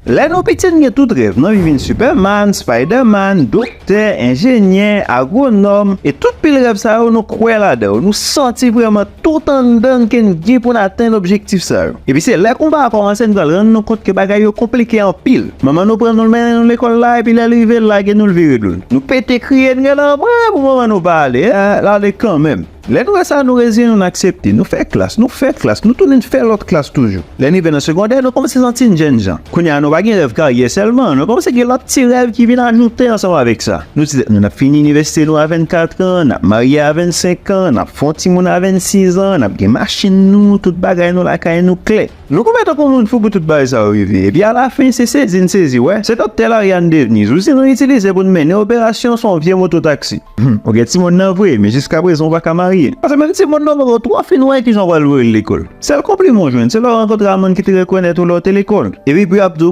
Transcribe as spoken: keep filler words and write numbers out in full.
Lè nou piti, n gen tout rèv. Nou anvi vin Superman, Spider-Man, doktè, enjenyè, agwonòm, e tout pil rèv sa yo, nou kwè ladan yo. Nou santi vrèman tout anndan n ke n gen pou n atenn objektif sa yo. Epi se lè konba a kòmanse, n pral rann nou kont ke bagay yo konplike anpil. Manman nou pran nou, l mennen nou lekòl la, epi lè l rive, l lage nou, l vire do l. Nou pete kriye, n rele anmwe pou manman nou pa ale, eh, l ale kanmenm. Lè nou wè sa, nou reziyen nou, n aksepte. Nou fè klas, nou fè klas, nou tounen fè lòt klas toujou. Lè n rive nan segondè, nou kòmanse santi n jènjan. Kounye a, nou pa gen rèv karyè sèlman, nou kòmanse gen lòt ti rèv ki vin ajoute ansanm avèk sa. Nou di tèt nou, n ap fini inivèsite nou a vennkat an, n ap marye a vennsenk an, n ap fè yon timoun a vennsis an, n ap gen machin nou, tout bagay nou lakay nou klè. Nou konpè tankou moun fou pou tout bagay sa yo rive. Epi alafen, se sezi n sezi, wè. Se doktè Laryan Devniz, ousè nou itilize pou n mennen operasyon, se yon vye moto taksi. Hmm, ou gen timoun nan vre, men jiskaprezan ou pa ka marye. Paske menm timoun nan poko twò fin wè kijan w pral voye l lekòl. Sèl konpliman w jwenn, se lè w rankontre a moun ki te rekonèt ou lè w te lekòl. Epi pou y ap di w,